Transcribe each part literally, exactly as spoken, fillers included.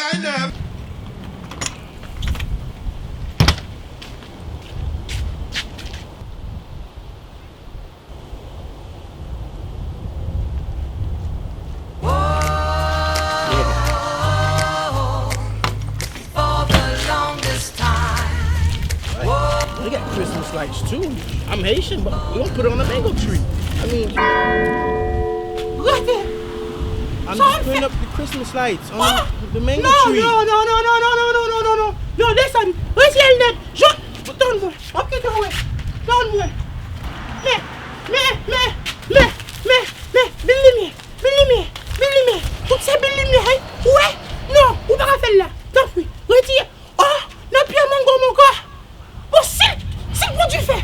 I know. For the longest time. They got Christmas lights too. I'm Haitian, but we don't put it on the mango tree. I mean, Rete! I'm So just I'm putting fa- up the Christmas lights on Oh! the mango Non, tree. non, non, non, non, non, non, non, non, non, non, non, desann, retire linèt, Jan, tann mwen, m ap kite w wè, tann mwen. Men, men, men, men, men, men, men, bil limyè, bil limyè, bil limyè, tout se bil limyè, wi, ou wè? Non, ou pa ka fè l la, tanpri, retire, oh, nan pye mango m ankò. Bon, si l, si l pran dife,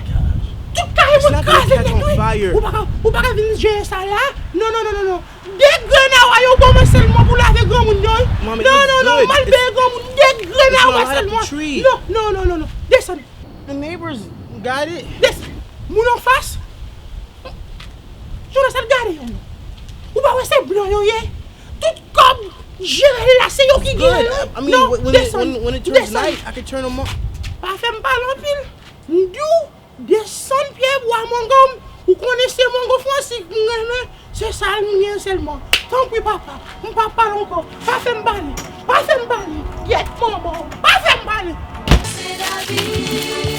tout kare moun kraze nèt, wi. Ou pa ka, ou pa ka vin jere sa la. Non, non, non, non, non. De grenn awa yo ban mwen sèlman pou lave granmoun yo, wi. Non, non, non, non, m al peye granmoun de grenn awa sèlman. Non, non, non, non, non. Desann. The neighbors got it. Desann. Moun anfas. Jonas, al gade yo, non. Ou pa wè se blan yo ye? Tout kòb jere la, se yo ki genyen, non. I mean, Non, when, when, it, desann. when, when it turns Desann. night, I can turn them on. Pa fè m pale anpil. M di w, desann pye bwa mango m. Ou konnen se mango Fransi m renmen. Se sa l gen sèlman. Tanpri, papa, m pa pale ankò. Pa fè m pale. Pa fè m pale. Gyèt manman w. Pa fè m pale. Se lavi.